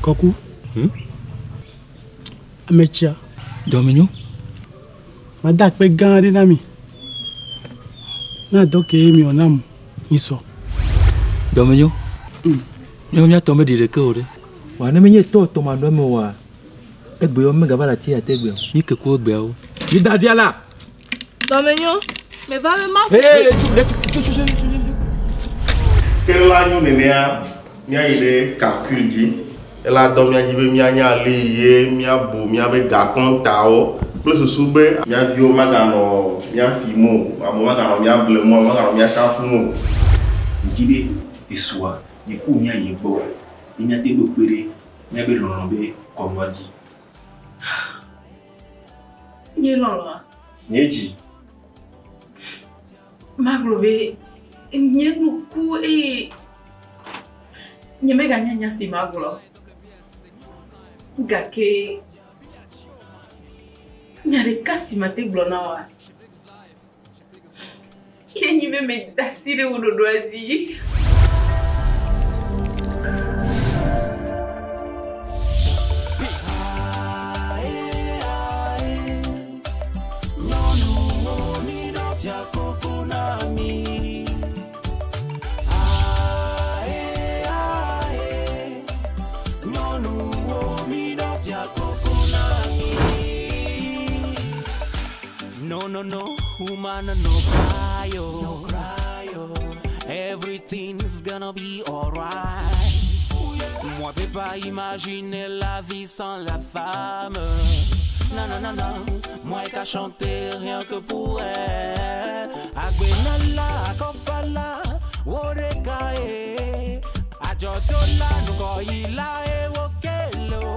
Kɔku. Ame tsia. Dɔmenyo. Mada akpe gã aɖe na mi. Na dɔ ke mi wɔ nam nyisɔ. Dɔmenyo. Míawo míatɔ meɖi ɖeke o ɖe. Wa ne menye tɔ tɔ manɔ eme oa, egbewo megava le ati ate gbe o. Mi ke ku egbeawo. Mi da ɖia la. Dɔmenyo. Meva be ma. Ee, tso, tso, tso, tso, tso, tso. Ke la nyo nenea, míayi ɖe calcul dzi. Ela dɔ mía dzi be míanya ale ye míabu míabe gakɔntawo kple susu be mía viwo maganɔ mía fim o, amewo maganɔ mía blem o, amewo maganɔ mía kafum o. Ŋdi be esua nye ku míayi gbɔ ne míate ɖo kpe ɖe míabe lɔlɔ̃ be kɔnua dzi. Nye lɔlɔ̃a. Nye dzi. Magblɔ be nye nu ku eye nye meganya nya si magblɔ. Gake nya ɖeka si mate gblɔ na woa, ye nyi be meda asi ɖe wò ɖoɖoa dzi. No, no, no, woman, no cry, oh. No cry, oh. Everything's gonna be alright. Moi, peux pas imaginer la vie sans la femme. Non, non, non, non, moi qu'à chanter rien que pour elle. Agbenala, akofala, woreka, eh. Ajodola, nukoila, eh, wokelo.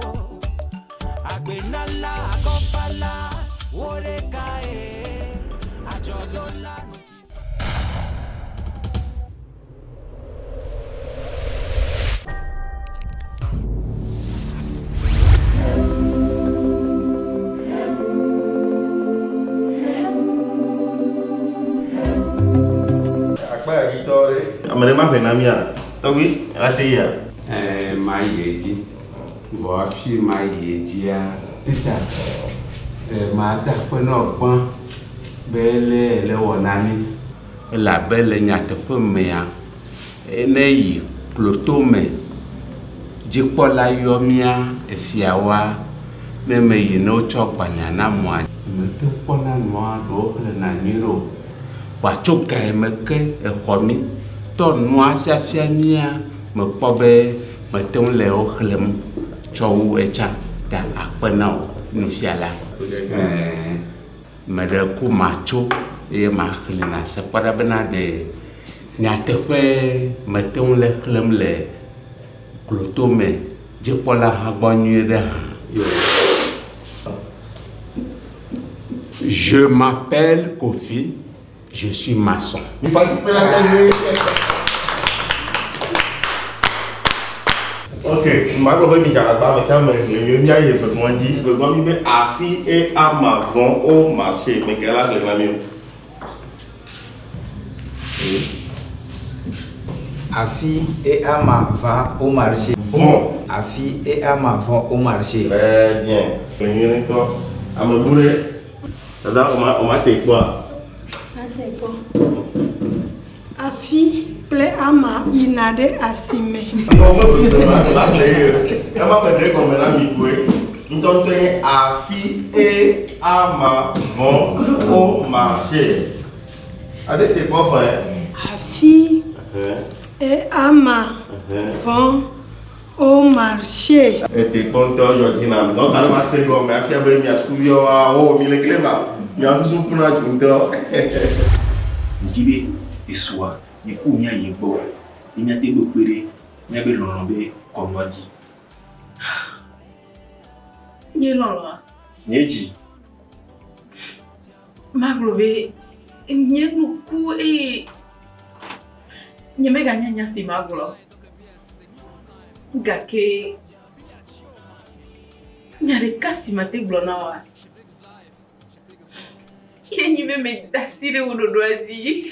Agbenala, akofala, woreka, eh. Ajodola, Akpa ya dzi tɔ ɖe. Ame ɖe ma ƒe na mía. Tɔgbi, ate yia. Ɛɛ, mayi edzi. Vɔ hafi mayi edzia, teacher, mada akpe na wò gbã be ele ele wɔ na mí. Elabe le nyateƒe mea, ne yi klotome dzikpɔla yɔ mía efiawoa, ne meyi ne wotsɔ gbanya na moa, mete kpɔna nua ɖewo xlẽna nyuie o. Vɔa tso ga yi me ke exɔ mí tɔ nua fiafia mía, mekpɔ be mete ŋu le wo xlẽm tsɔ wu etsã ta akpe na wò nufiala. Ɛɛ, meɖe ku matso eye maxlẽ na se kpɔ ɖa bena ɖe nyateƒe mete ŋu le xlẽm le klotome dzikpɔla hã gbɔ nyuie ɖe hã. Je m'appelle Kofi, je suis maçon. Ok, magblɔ be mi dze agbagba ame sia ame le nyuie míayi evegbɔn dzi. Evegbɔn mi be afi et ama vont au marché. Me ke la xlẽ na mi o. Afi et ama va au marché. Vont. Afi et ama vont au marché. Très bien. Le nyuie ŋutɔ. Ame bu ɖe. Dada, o ma o ma te kpɔa? Ate kpɔ. Afi kple ama yina ɖe asime. Nɔ me ʋeʋe ma la xlẽ ye. Ema me ɖe gɔme na mi koe. Ŋutɔŋutɔ nye afi et ama vont au marché. Ade te kpɔ fɛ. Afi et ama vont au marché. Ete kpɔ ŋutɔ dzɔ dzi na mi. Donc ale ma se gɔme afia be mia sukuviwoa wo mi le clever. Mia susu kuna dzu ŋutɔ. Ŋdi be esua nye ku míayi gbɔ ne míate ɖo kpe ɖe míabe lɔlɔ̃ be kɔnua dzi. Nye lɔlɔ̃a. Nye dzi. Magblɔ be nye nu ku eye nye meganya nya si magblɔ. Gake nya ɖeka si mate gblɔ na woa, ye nyi be meda asi ɖe wò ɖoɖoa dzi.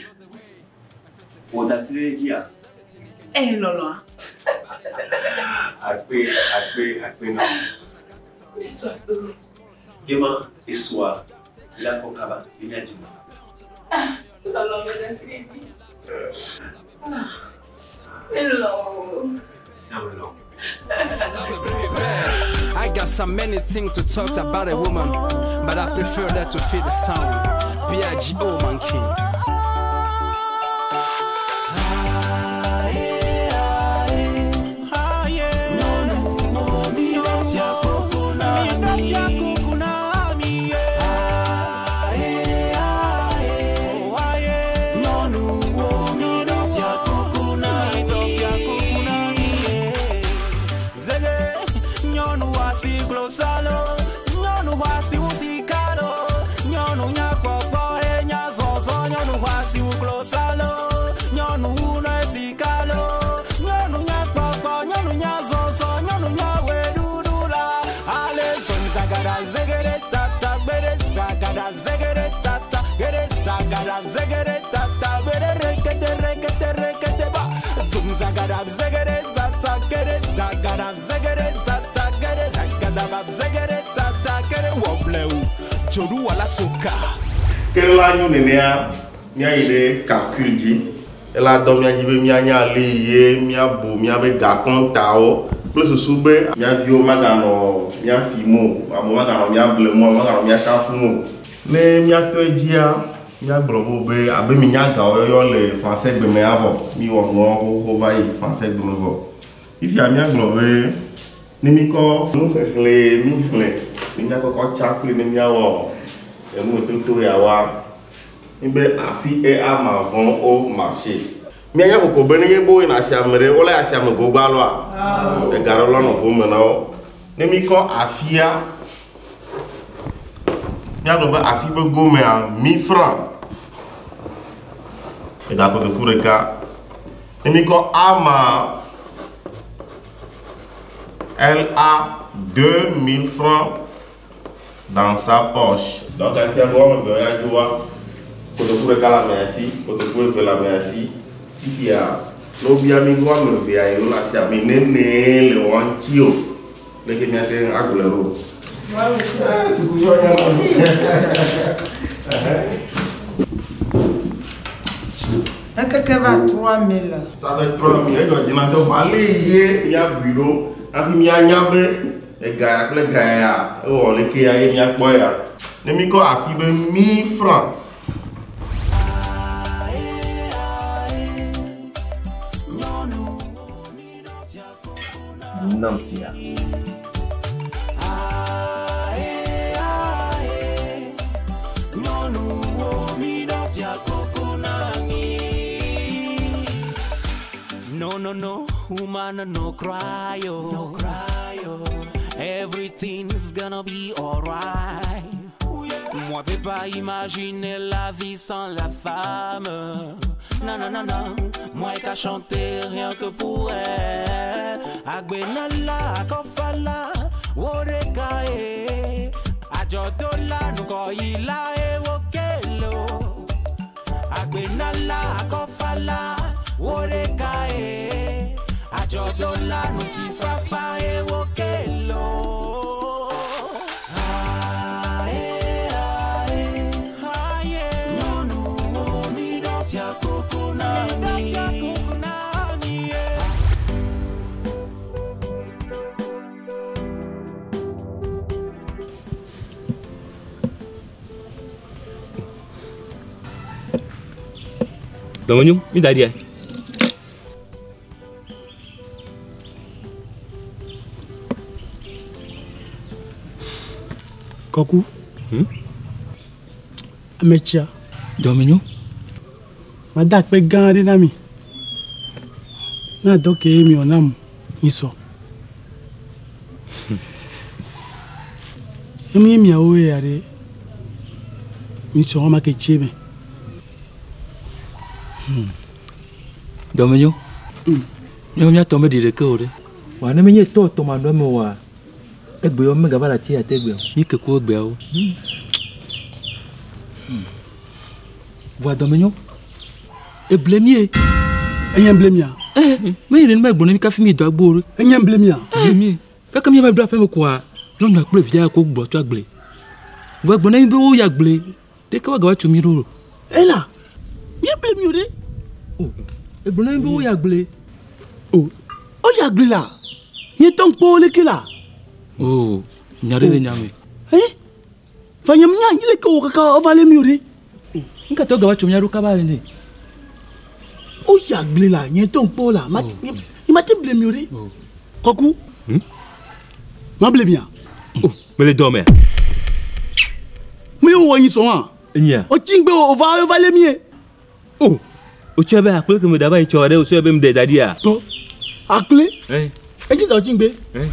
Wò da asi ɖe edzia? Ɛɛ lɔlɔ̃a. Akpe, akpe, akpe na. Mesɔ akpe o. Yema esua la fɔ kaba be míadzi vi. Ah, lɔlɔ me ɖe asi ɖe dzi. Ah, melɔ̃ o. Sia melɔ̃. I got so many things to talk about a woman, but I prefer that to feel the sound. B-I-G-O, man king. Ke la nyo nenea, míayi ɖe calcul dzi. Ela dɔ mía dzi be míanya ale yi ye míabu míabe gakɔntawo kple susu be mía viwo maganɔ mía fim o, amewo maganɔ mía blem o, maganɔ mía kafum o. Ne míatɔ edzia, míagblɔ bo be abe minya gawo yɔyɔ le français gbe me avɔ, miwɔ nuawo xoxo va yi français gbe me vɔ. Fifia míagblɔ be ne míkɔ nuxexlẽ mi xlẽ, ne míakɔkɔ tsa kpli ne míawɔ enutoto yawoa, míbe afi e ama vend au marché. Míanya koko be nenye be woyina asiame ɖe, wole asiame gogbaloa, ega ɖe lɔ nɔ vo me na wo. Ne míkɔ afia, míagblɔ be afi be gomea, 1000 francs. Ega kotoku ɖeka. Ne míkɔ ama, elle a 2000 francs dans sa poche. Donc afia be woame eve ya dzoa, kotoku ɖeka le amea si, kotoku eve le amea si. Fifia, ne wobia mi be woame evea yi wole asia me, nenee le woa ŋuti o. Leke míate ŋu agblɔe ɖo? Sukuviwo nya nɔ. Ekeke va 3000. Ça fait 3000. Edzɔ dzi na tɔ vɔ ale ye míabui ɖo hafi míanya be ega ya kple ga ya ewɔ leke ya ye míakpɔ ya. Ne míkɔ afi be 1000 francs. Nam sia. No, no, no, woman, no cry, oh. No cry, oh. Everything's gonna be alright. Moi, peux pas imaginer la vie sans la femme. Non, non, non, non, moi qu'à chanter rien que pour elle. Agbenala, akofala, woreka, eh. Ajodola, nukoyila, eh, wokelo. Agbenala, akofala, woreka, eh. Ajodola, nutifafa, eh, wokelo. Dɔmenyɔ, mi da ɖia. Kɔku. Ametsia. Dɔmenyɔ. Mada akpe gã aɖe na mi. Na dɔ ke mi wɔ nam nyisɔ. Ne menye miawo ya ɖe, nyisɔ ma ke tsie me. Dɔmenyɔ. Míawo míatɔ meɖi ɖeke o ɖe. Wa ne menye tɔ tɔ manɔ eme oa, egbe yɔ megava le ati ate gbe o. Mi ke ku egbeawo. Vɔa dɔmenyɔ, eble mie. Enye ble mia? Me yi ne me gbɔna mi kafi mi do agbo re. Enye mble mia. Mi. Kaka mi ba do aƒe me koa. Nyɔnua kple via ko gblɔ tso agble. Vɔ gblɔ na mi be wo ya agble. Ɖeke wa gava tso mi ɖo. Ela. Mi ble mi o ɖe. O. Egblɔ na mi be wo ya agble. O. O ya agble la. Nye tɔ ŋkpɔ leke la. O. Nya ɖe le nya me. Eh? Fa nye nya nyi leke wo kaka ova le mi o ɖe. Nka tɔ gava tso mia ɖo kaba le ne. O ya agble la nye tɔ ŋkpɔ la. Ma nye ma te ble mi o ɖe. Kɔku. Ma ble mia. O, mele dɔ mea. Mi wo wɔ nyi sɔn wa. Enyia. O tsi ŋgbe o va o va le mi ye. O. O tsɔe be akple ke me da va yi tsɔ ɖe o tsɔe be me ɖe da ɖia. Tɔ. Akple. Eh. Etsi tɔ tsi ŋgbe. Eh.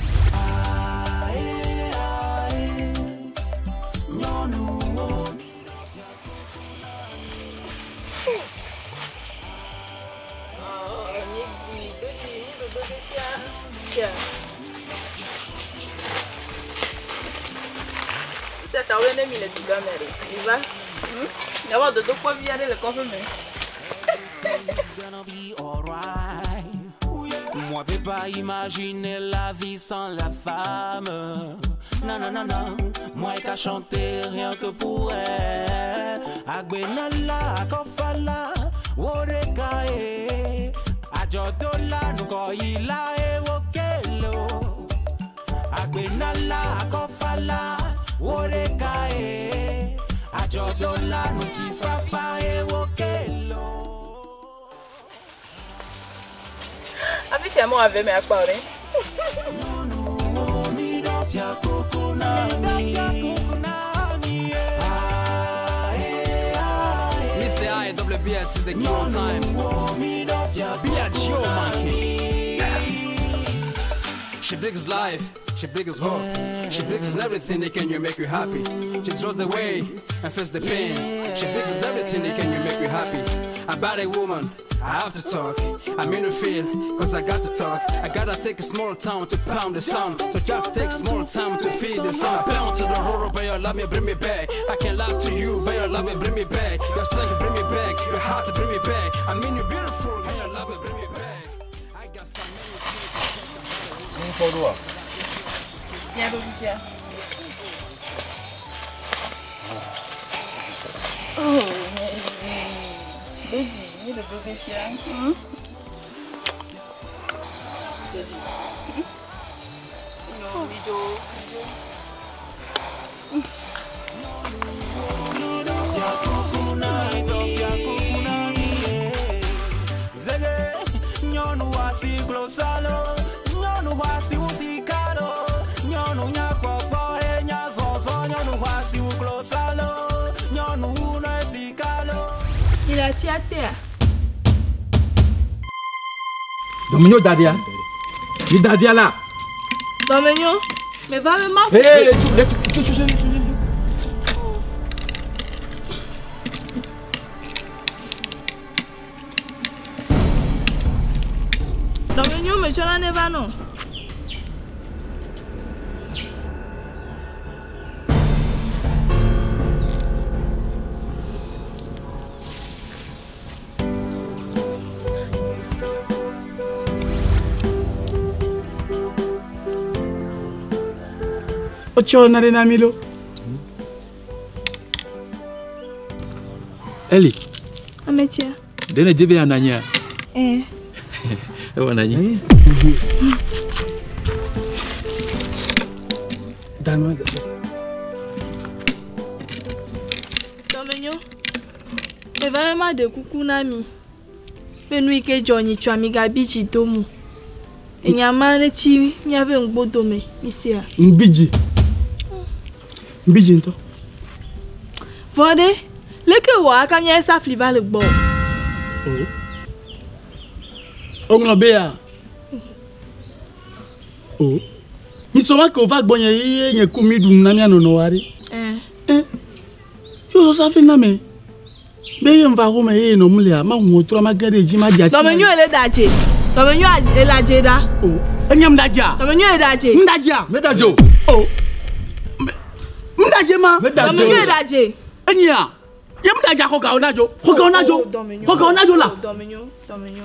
Moi, peux pas imaginer la vie sans la femme. Non, non, non, non. Moi, qu'à chanter rien que pour elle. Agbenala, akofala, worekae. Ajodola, nukoila, ewokelo. Agbenala, akofala, worekae. Ajodola, nutifafa, ewokelo. Afi sia mɔ ave me akpa o ɖe. Mr. I W B to the king on time. B G O monkey. She brings life, she brings hope, she brings everything that can you make you happy. She draws the way and face the pain. She brings everything that can you make you happy. About a woman, I have to talk. I'm in the field, cause I got to talk. I gotta take a small time to pound the sound. So just take small time to feel the sound. I pound to the horror, but your love me, bring me back. I can lie to you, but your love me, bring me back. Your strength, bring me back. Your heart, bring me back. I mean, you're beautiful, can your love me, bring me back. I got so many things to say. Mia ɖo fifia. Oh, nye zi. Dodzi, mi ɖoɖo fifia. Dodzi. No, mi dzo, mi dzo. Il a tué à terre. Dominio Dadia. Il Dadia là. Dominio, mais va me marquer. Hé, tu, tu, tu, tu, tu. Dominio, mais tu en es pas non. O tsɔ na ɖe na mi lo. Eli. Ame tsia. Ɖe ne dze be yeanɔ anyia? Eh. Ewɔ na anyi. Danɔ. Dɔmenyo. Meva be ma ɖe kuku na mi. Be nu yi ke dzɔ nyitsɔ mi gabi dzi do mu. Enya ma ɖe tsi míaƒe ŋgbodome mi sea. Ŋbi dzi. Ŋbi dzi ŋutɔ. Vɔ ɖe, leke wɔ aka mía safli va le gbɔ? O. Woŋlɔ be ya. O. Nyisɔ ma ke wòva gbɔnye ye nye ku mi ɖu nu na mía nɔnɔwoa ɖe. Eh. Yóò sɔ safli na me. Be ye ŋva xɔme ye nɔ mu lea, ma hu trɔ ma ge ɖe dzi ma dze ati. Dɔmenyo ele da dze. Dɔmenyo ele adze ɖa. O. Enye ŋda dzea? Dɔmenyo ele da dze. Ŋda dzea? Meda dze o. O. Ŋda dze ma? Meda dze o. Dɔmenyo ele da dze. Enyia. Ye ŋda dze xɔ gawo na dzo. Xɔ gawo na dzo. Xɔ gawo na dzo la. Dɔmenyo, dɔmenyo.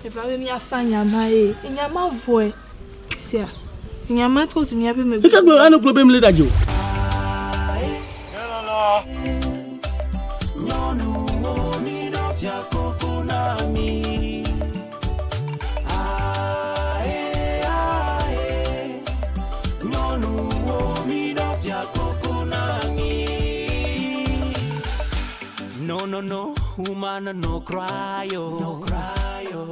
Eva be míafa nyama ye. Enyama vɔe. Sia. Enyama trɔ zu míaƒe megbe. Eke gblɔ anu gblɔ be mle ɖadze o. Nyɔnuwo mi ɖo fiakuku na mi. Ae, ae. Nyɔnuwo mi ɖo fiakuku na mi. No, no, no, woman, no cry, oh. No cry, oh.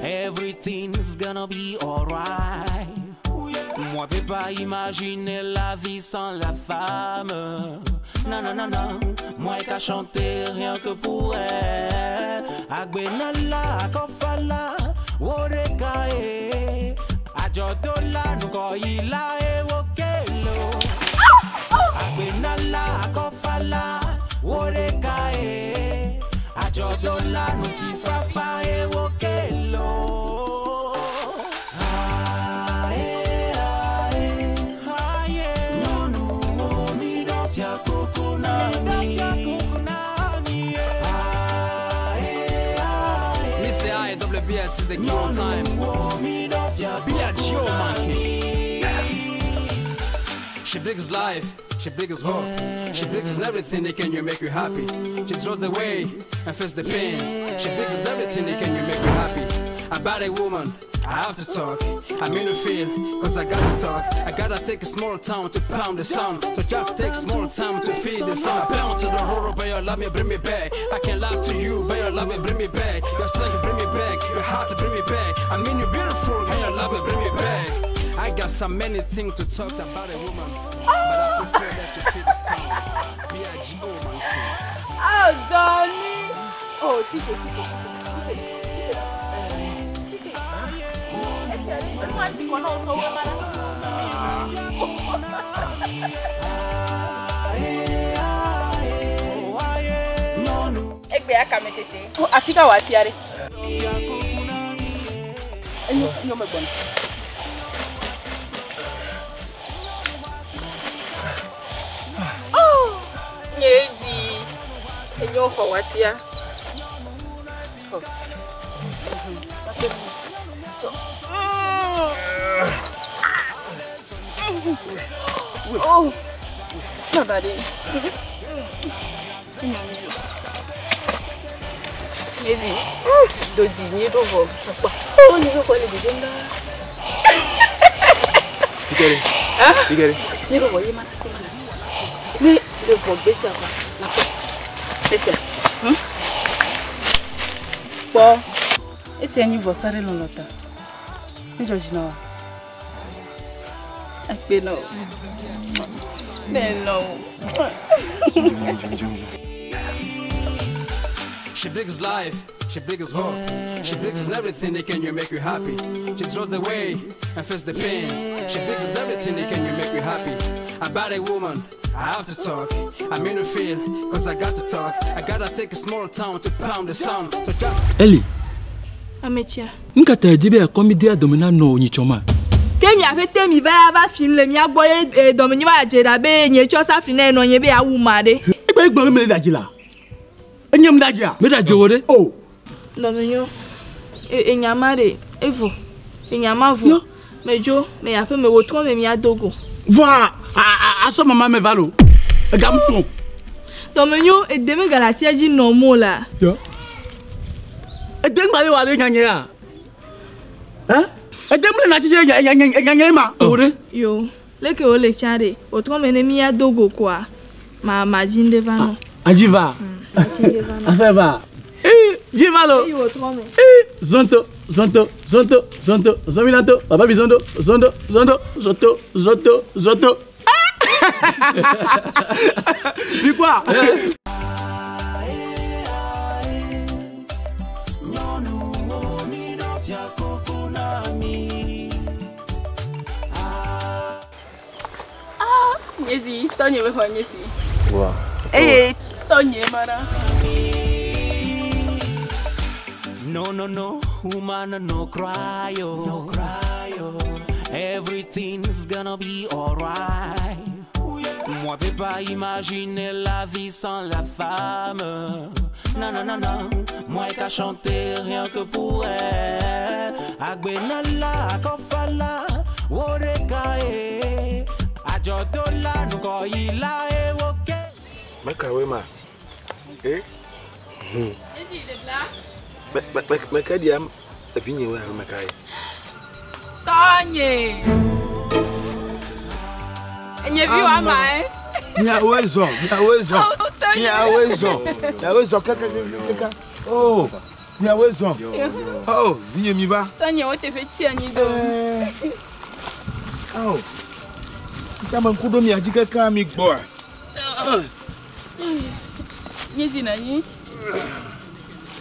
Everything's gonna be alright. Moi, peux pas imaginer la vie sans la femme. Non, non, non, non. Moi, qu'à chanter rien que pour elle. Agbenala, akofala, woreka, eh. Ajodola, nukoila, eh, wokelo. Agbenala, akofala, woreka, eh. Ajodola, nutifafa, eh, wokelo. Ae, ae, ae. Nyɔnuwo mi ɖo fiakuku na mi. Ae, ae. Mr. I double B to the Q on time. B.I.G.O. monkey. She brings life, she brings hope, she brings everything that can you make you happy. She draws the way and face the pain. She brings everything that can you make you happy. About a woman, I have to talk. I'm in the field, cause I gotta talk. I gotta take a small town to pound the sound. So just take small time to feed the sound. I pound to the horror, but your love me bring me back. I can lie to you, but your love me bring me back. Your strength bring me back, your heart bring me back. I mean you beautiful, can your love me bring me back? I got so many things to talk about a woman, but I prefer that to feed the sound. B.I.G.O. man. Oh, Donny. Oh, tike, tike, tike, tike. Egbe ya kame tete. To afika wa tiare. Enyo enyo me gbona. Oh, nyezi. Enyo fo wa tia. Oh. Oh, nobody. Nyezi. Dodi nye do vo. Oh, nye do ko le dijenda. Ikere. Ah? Ikere. Nye do vo ye mana. Ne le vo gbese akwa. Na ko. Gbese. Kpɔ esi enyi vɔsa ɖe lɔlɔ ta. Edzɔ dzi na wa. Akpe na wo. Ne lɔ wo. She brings life, she brings hope, she brings everything that can you make you happy. She draws the way and face the pain. She brings everything that can you make you happy. About a woman, I have to talk. I'm in the field, cause I got to talk. I gotta take a small town to pound the sound. So just Eli, Ametsia. nu ka ta edi be yeakɔ mi de adome na nɔ nyitsɔ ma? Ke miaƒe te mi va ya va fim le mia gbɔ ye dɔmenyo va dze ɖa be nye tsɔ safri na enɔ nye be yeawu ma ɖe. Egbe gblɔ be mele ɖadze la. Enye mi ɖadzea? Mi ɖadze wo ɖe. O. Dɔmenyo, enyama ɖe evɔ, enyama vɔ. Medzo, me yi aƒe me wotrɔ me mia do go. Vɔa asɔ mama me va lo. Ega mu srɔ̃. Dɔmenyo, ede me galatia dzi nɔ mo la. Yɔ. Ede ŋgba le wa ɖe nyanya ya. Hein? Ede mu le na tsitsi ɖe nyanya ma. O ɖe. Yo, leke wole tsã ɖe, wotrɔ me ne mia do go koa, ma ma dzi ŋɖe va nɔ. Adzi va. Afɛ va. Ee, dzi va lo. Eyi wotrɔ me. Ee, zonto, zonto, zonto, zonto, zominato, baba bi zondo, zondo, zondo, zoto, zoto, zoto. Bi quoi? Nyɔnuwo mi ɖo fiakuku na mi. Ah, nyezi tɔnye be xɔ nye si. Wa. Eye tɔnye mana. No, no, no, woman, no cry, oh. No cry, oh. Everything's gonna be alright. Moi, peux peux pas imaginer la vie sans la femme. Non, non, non, non, moi qu'à chanter rien que pour elle. Agbenala, akofala, worekae. Ajodola, nukoila, ewoke. Mekawe ma. Eh? Meka dia evinye we alo meka ye. Tɔnye. Enye vi wa ma eh. Miawoe zɔ, miawoe zɔ. Miawoe zɔ. Miawoe zɔ kaka kaka. Oh, miawoe zɔ. Oh, vinye mi va. Tɔnye wo teƒe tsi anyi do. Oh. Ntsa me ŋku ɖo mia dzi kaka mi gbɔa. Nye dzi na anyi.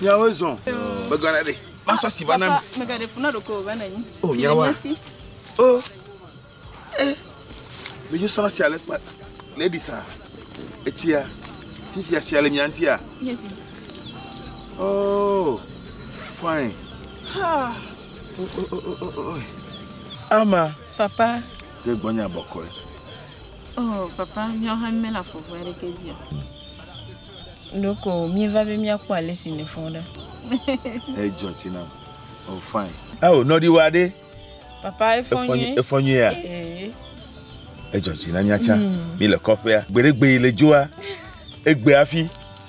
Miawoe zɔ. Megana ɖe. Masɔ si va na mi. Megaɖe fu na ɖokuiwò va na anyi. Oh, nyawoa. Oh. Eh. Medzo sɔna sia le kpa le ɖi sa. Etsia. Fifia sia le mia ŋutia. Nye dzi. Oh. Fine. Ah. Oh, oh, oh, oh, oh. Ama. Papa. Ke gbɔnya bɔkɔe. Oh, papa, míawo hã mímele afɔ vɔ̃ aɖeke dzi o. Ɖeko míeva be míakpɔ ale si nèfɔ ɖa. Edzɔ dzi nam. Oh, fine. Awo, nɔɖiwòa ɖe. Papa, efɔ nyuie. Efɔ nyuiea? Ee. Edzɔ dzi na míatsa. Mi le kɔƒea. Gbe ɖe gbe yi le dzoa. Egbe hafi.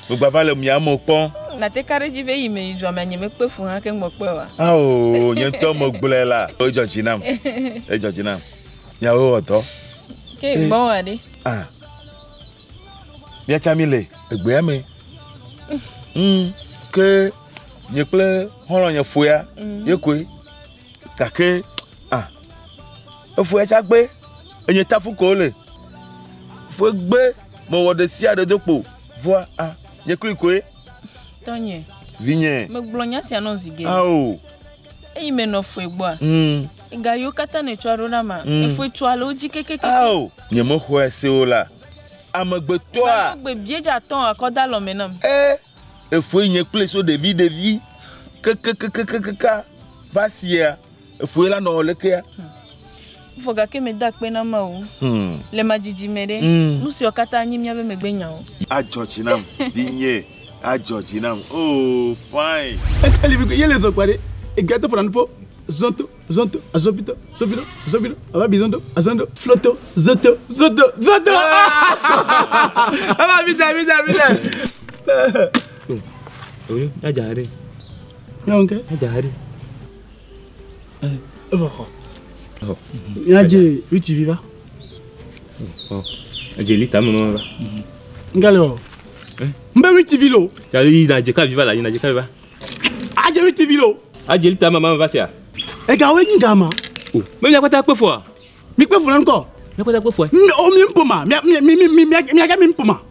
Megba va le mia amewo kpɔm. Nate ka ɖe edzi be yi me yi dua mea nye mekpe fu hã keŋ gbɔ kpɔe oa? Awo, nye ŋutɔ megblɔe la. Edzɔ dzi nam. Edzɔ dzi nam. Miawoe wɔ dɔ. Ke gbɔwòa ɖe? Ah. Míatsa mi le egbea me. Ke nye kple xɔlɔ̃nye foya ye koe. Gake ah efoya tsa gbe. Enye tafu ko wole. Foe gbe mewɔ ɖe sia ɖe do kpo. Voa ah nye kpli koe. Tɔnye. Vinye. Megblɔ nya sia nɔ zi geɖe. Ao. Eyi menɔ foe gbɔa. Ega yiwo katã nètsɔa ɖo ɖa ma, efoe tsɔa le wo dzi kekekeke. Ao. Nye mexɔe se o la. Amegbetɔa. Gbe biedza tɔn akɔ da lɔme nam. Eh. Efoe nye kple so ɖevi ɖevi kekekekekeka va sia efoe la nɔ lekea. Vɔ gake meda akpe na Mawu. Le ma dzidzi me ɖe, nu siawo katã nye míaƒe megbenyawo. Adzɔ dzi nam, vinye, adzɔ dzi nam. Oh, fine. Eli ye le zɔ kpa ɖe. Egbe to ƒona nuƒo. Zonto, zonto, azopito, zopito, zopito, ababi zonto, azondo, floto, zoto, zoto, zoto. Ava vite, vite, vite. Oyo, ya jare. Ya nke? Ya jare. Eva xɔ. Ya dze UTV va. Oh. Dze lita me va. Ngale o. Mbe UTV lo. Ya yi na dze ka viva la, yi na dze ka viva. A dze UTV lo. A dze lita mama va sia. Ega we nyi gama. Oh, me mi akpata kpe fua. Mi kpe fua ŋkɔ. Mi akpata kpe fua. Mi o mi mpoma, mi mi mi mi mi aga mi mpoma.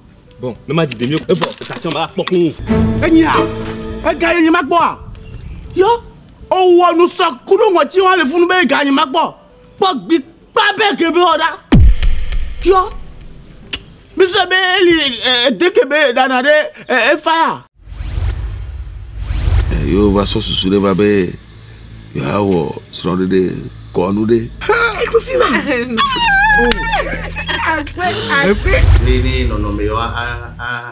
Bon, me ma didi mi evɔ ka tsɔ ma kpɔ kun. Enya. Ega ye nye ma gbɔa. Yo. Owɔ nu sɔ kuɖo ŋɔtsi wa le funu be ega nye ma gbɔ. Kpɔ gbi kpa be ke be wɔ ɖa. Yo. Mi sɔ be eli ede ke be dana ɖe efa ya. Yo va sɔ susu ɖe va be yewoawɔ srɔ̃ɖeɖe kɔnu ɖe. Eɖo fi ma. Ne ne nɔnɔme yewoa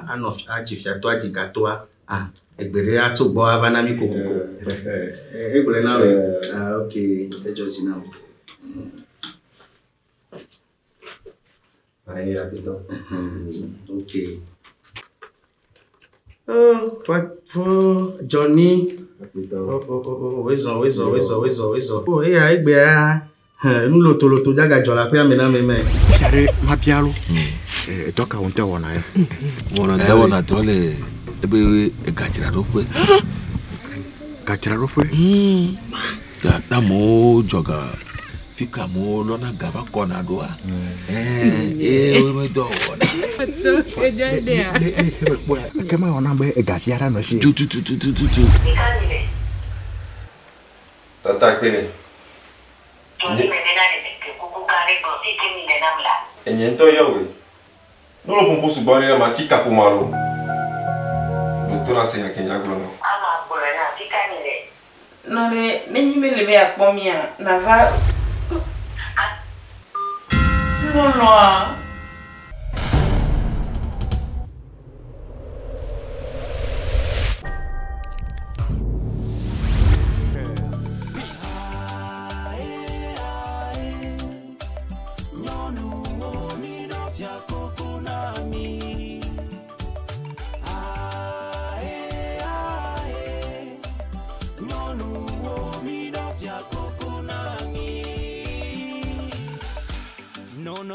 anɔ adzi fiatɔ adzi gatɔa ah egbe ɖe atso gbɔ ava na mi kokoko. Egblɔe na wòe. Ah ok, edzɔ dzi na wò. Ayi apetɔ. Ok. Oh, toi, fo Johnny. Oh, oh, oh, oh, wezɔ, wezɔ, wezɔ, wezɔ, wezɔ. Oh, eya egbea, nu lotoloto dzaga dzɔ le aƒea me na ame me. Fia ɖe mabia lo. Dɔ ka wo ŋutɔ wɔna ya? Wɔna dɔ le ebe gadzraɖoƒe. Gadzraɖoƒe? Ta amewo dzɔ ga fi ka amewo lɔna ga va kɔna ɖoa? Ee, wo me dɔ wɔna. Ke ma wɔna be egavi aɖe nɔ esi. Tutututututu. Tata kpene. Enye ŋutɔ yɔ woe. Ne wole ƒoƒo sugbɔ ɖe ma tsi kaƒomɔ alo. Ɖo to na se nya ke nya gblɔ na. Nɔ ɖe nenyi mele be akpɔ mia, nava lɔlɔa.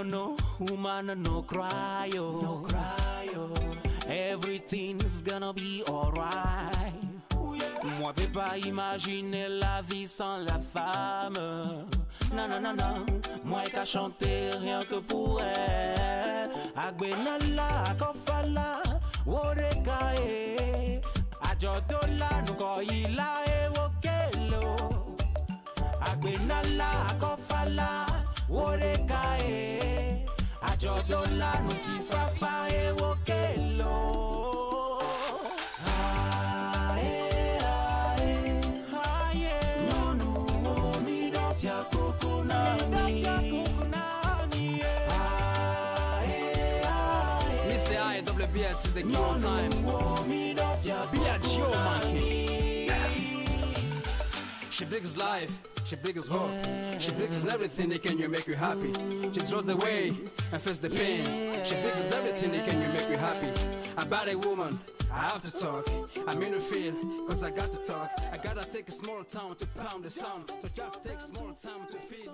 no, woman, no cry, oh. No cry, oh. Everything's gonna be alright. Moi, peux pas imaginer la vie sans la femme. Non, non, non, non. Moi, qu'à chanter rien que pour elle. Agbenala, akofala, woreka, eh. Ajodola, nukoila, eh, wokelo. Agbenala, akofala, woreka, eh. Ajodola, nutifafa, eh, wokelo. Ah, eh, ah, eh. Ah, yeah. Nyɔnuwo mi ɖo fiakuku na mi. Ah, eh, ah, eh. Mr. I double B to the king on time. Nyɔnuwo mi ɖo B fiakuku G na monkey. mi. She brings life, she brings hope, she brings everything that can you make you happy. She draws the way and face the pain. She brings everything that can you make you happy. About a woman, I have to talk. I'm in the field, cause I got to talk. I gotta take a small town to pound the sound. So just take small time to feel.